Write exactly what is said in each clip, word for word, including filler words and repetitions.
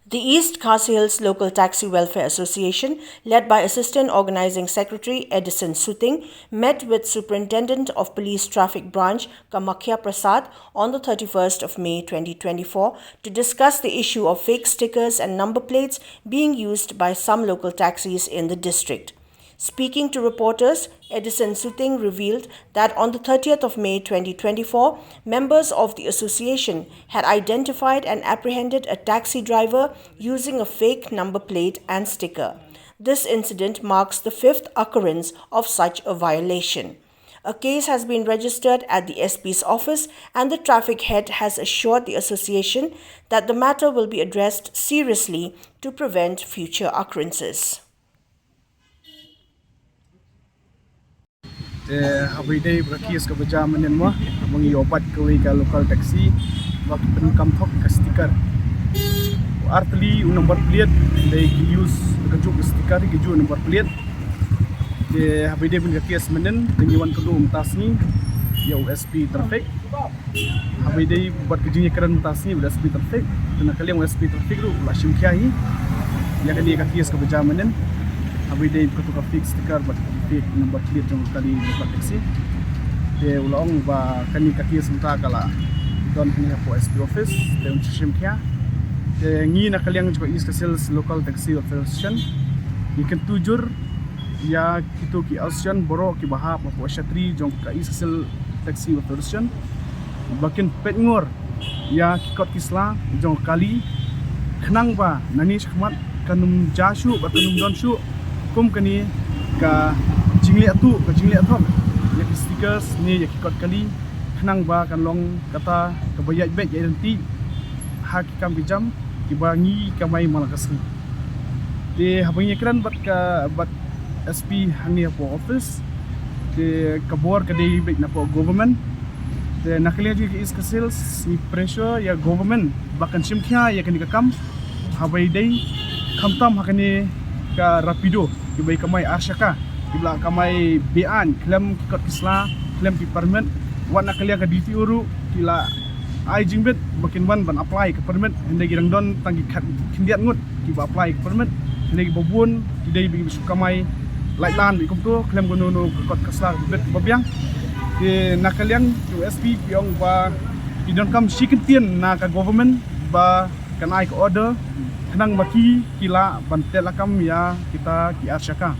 The East Khasi Hills Local Taxi Welfare Association, led by Assistant Organizing Secretary Edison Suting, met with Superintendent of Police Traffic Branch Kamakhya Prasad on the thirty-first of May twenty twenty-four to discuss the issue of fake stickers and number plates being used by some local taxis in the district. Speaking to reporters, Edison Suting revealed that on the thirtieth of May twenty twenty-four, members of the association had identified and apprehended a taxi driver using a fake number plate and sticker. This incident marks the fifth occurrence of such a violation. A case has been registered at the S P's office, and the traffic head has assured the association that the matter will be addressed seriously to prevent future occurrences. Te haba ïadei bad ka case kaba jia mynnin mo, ba ngi ïoh bat kawei ka local taxi ba ki pyndonkam thok ka sticker. Ar tylli u number plate, dei ki use kajuh ka sticker, kajuh number plate. Te haba ïadei bad ka case mynnin, te ngi wan kynduh mynta sngi ïa u S P traffic. Haba ïadei bad ka jingïakren mynta sngi bad S P traffic, te na ka liang u S P traffic ruh u la shim khia hi ïa kane ka case kaba jia mynnin. Haba ïadei bad katu ka fake sticker bad fake number plate jong ka kali local taxi, te u la ong ba kane ka case mynta ka la don hangne hapoh S P office, te un sa shim khia. Te ngi na ka liang jong ka East Khasi Hills Local Taxi Welfare Association, ngi kyntu jur ïa kito ki association baroh kiba hap hapoh shatri jong ka East Khasi Hills Taxi Welfare Association ba kin peit ngor ïa ki kot ki sla jong ka kali, khnang ba nangne shakhmat kan ym jia shuh bad kan ym don shuh kum kane ka jingleh tuh, ka jingleh thok ïa ki stickers ne ïa ki kot kali, khnang ba kan long kata kaba ïaid beit ïaid ryntih ha ki kam ki jam kiba ngi kamai man la ka sngi. Te haba ngi ïakren bad ka, bad S P hangne hapoh office, te ka bor ka dei beit napoh government. Te na ka liang jong ka East Khasi Hills ngi pressure ïa government ba kan shim khia ïa kane ka kam. Haba ïadei khamtam ha kane ka Rapido, kiba ïa kamai ar shaka, kiba la kamai be-aiñ khlem ki kot ki sla, khlem ki permit. Wat na ka liang ka D T O ruh ki la ai jingbit ba kin wan ban apply ka permit, hynrei ki dang don tang ki khat khyndiat ngut kiba apply ka permit, hynrei kiba bun ki dei ba ki shu kamai lait lan beit kumto khlem kano kano ka kot ka sla kaba bit kaba biang. Te na ka liang jong u S P ki ong ba ki donkam shi kyntien na ka government ba kan ai ka order khnang ba ki, ki lah ban teh lakam ïa kita ki ar shaka.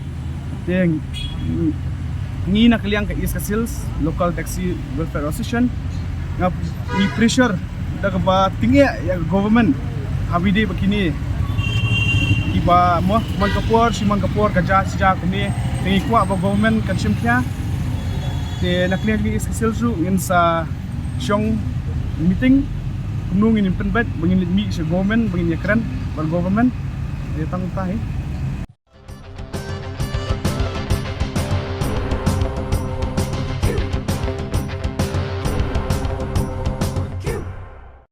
Te ngi na ka liang ka East Khasi Hills Local Taxi Welfare Association nga, ngi pressure da kaba tyngeh ïa ka government haba ïadei bad kine kiba mo man ka por shi man ka por ka jia shi jia kumne, te ngi kwah ba government kan shim khia. Te na ka liang ka East Khasi Hills ruh ngin sa shong meeting kumno ngin pynbeit ba ngin leit mih sha government ba ngin ïakren bad government. Te tang mynta hi.